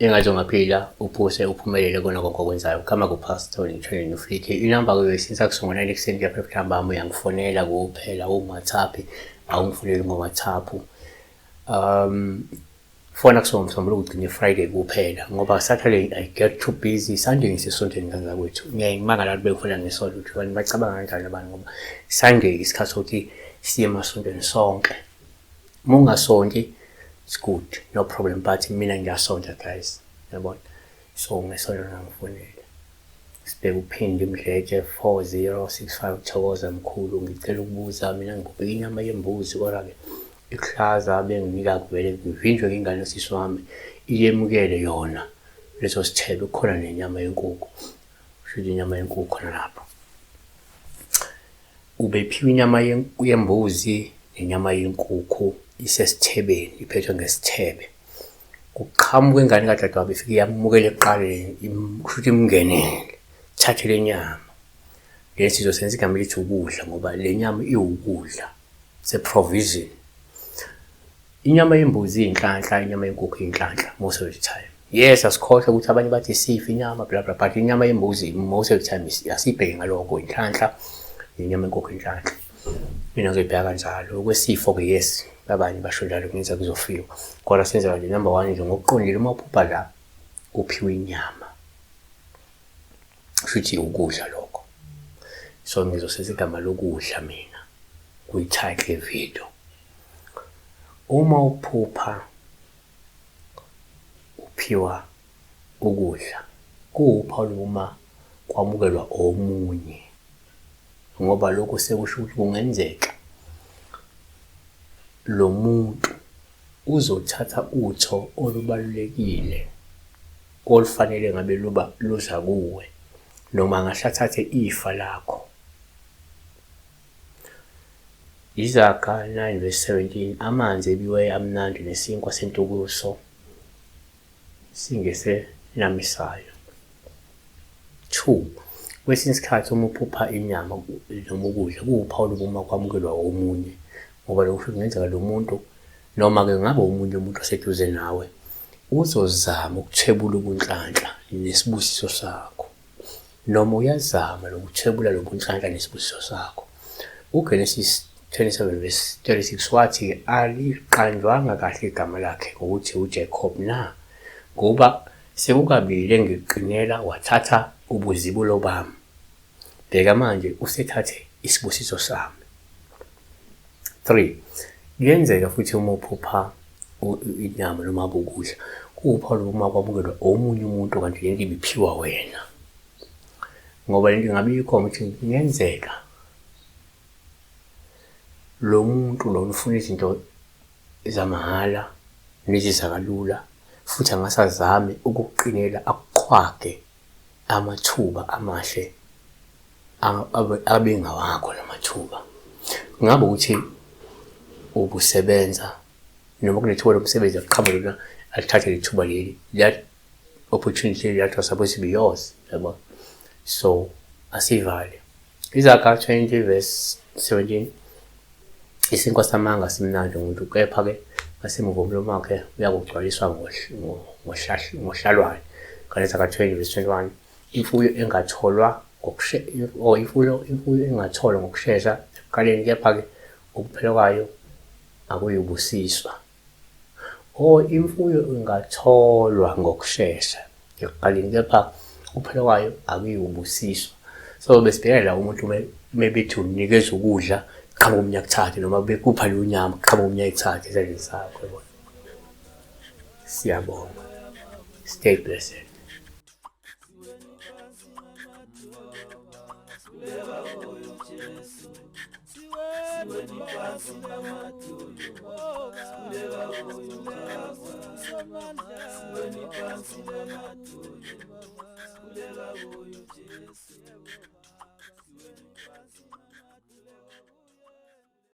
Engathi ungaphila uphuse uphumelele kona konke okwenzayo. Kama kuPastor ngithwele nofike. Inamba ke since akusungona ekuseni kuya phela ntambama uyangifonela kuphela uWhatsApp awungifoneli ngoWhatsApp. Fona kusuka ngoMsombuluko ugcine Friday kuphela ngoba Saturday I get too busy. Sunday ngisesontweni ngane zakwethu. Ngiyaye ngimangala abantu bengifona ngesonto ukuthi abantu bacabanga kanjani abantu ngoba Sunday isikhathi sokuthi siye emasontweni sonke. Uma ungasonti it's good, no problem, but mina ngiyasonta guys, yabona. So ngesonto ngangifonela. Sibheke uphinde Mdletshe 4065 Thokoza mkhulu, ngicela ukubuza mina ngibhubhe inyama yembuzi kodwa-ke ikuhlaza benginika kuvele ngivinjwe ingane yosisi wami iyemukele yona leso sithebe kukhona nenyama yenkukhu kusho inyama yenkukhu khona lapho Ubephiwa inyama yembuzi nenyama yenkukhu isesithebeni, iphethwe ngesithebe. Kuqhamuka ingane kadadewabo ifike iyamukela ekuqaleni, kusho ukuthi imngenele, thathe le nyama. Le sizosenza igama elithi ukudla ngoba le nyama iwukudla, it's a provision. Inyama yembuzi iyinhlanhla, inyama yenkukhu iyinhlanhla most of the time. Yes, asikhohlwe ukuthi abanye bathi isifa inyama bla bla, but inyama yembuzi most of the time asiyibheki ngalokho, inhlanhla, inyama yenkukhu inhlanhla. Mina ngizoyibheka kanjalo. Okwesifo-ke yes, abanye basho njalo kungenzeka kuzofiwa. Kodwa senze kanje, number one nje ngokuqondile uma uphupha la uphiwe inyama. Kusho ukuthi ukudla lokho. So ngizosenza igama lokudla mina kwi-title ye-video. Uma uphupha uphiwa ukudla kuwuphawu lokuma kwamukelwa omunye ngoba lokhu sekusho ukuthi kungenzeka lo muntu uzothatha utho olubalulekile olufanele ngabe luba luza kuwe noma angahle athathe ifa lakho. Izaga 9 verse 17, Amanzi ebiweyo amnandi nesinkwa sentukuso singesenamisayo. 2 Kwesinye isikhathi uma uphupha inyama noma ukudla kuwuphawu lokuma kwamukelwa omunye ngoba lokho kungenzeka lo muntu noma-ke ngabe omunye umuntu oseduze nawe uzozama ukuthwebula ubunhlanhla nesibusiso sakho. Noma uyazama lokuthwebula lobunhlanhla nesibusiso sakho. UGenesis 27 verse 36 wathi aliqanjwanga kahle igama lakhe ngokuthi uJacob na? Ngoba sekukabili engiqinela wathatha ubuzibulo bami. Bheka manje usethathe isibusiso sami. 3 kuyenzeka futhi uma uphupha inyama noma ukudla kuwuphawu uma kwamukelwa omunye umuntu kanti lento ibiphiwa wena ngoba lento ingabe ikhona ukuthi kungenzeka lo muntu lona ufuna izinto zamahhala neziza kalula futhi angasazami ukukuqinela akuqhwage amathuba amahle abengawakho lamathuba. Kungabe ukuthi ubusebenza noma kunethuba lomsebenzi akuqhamuke lona alithathe leli thuba leli, that opportunity that was supposed to be yours, yabo. So asivale. Izaga 20 verse 17 isinkwa samanga simnandi umuntu kepha-ke ngasemuva umlomo wakhe uyakugcwaliswa ngohlalwane. Kanti Izaga 20 verse 21 Imfuyo engatholwa or imfuyo imfuyo engatholwa ngokushesha ekuqaleni kepha-ke ukuphela kwayo akuyubusiswa. Or imfuyo ingatholwa ngokushesha ekuqaleni kepha ukuphela kwayo akuyubusiswa. So besibhekela la umuntu mebethi unikeza ukudla qhamuka omunye akuthathe noma bekupha leyo nyama qhamuka omunye ayithathe esandleni sakho yabona. Siyabonga. Stay blessed.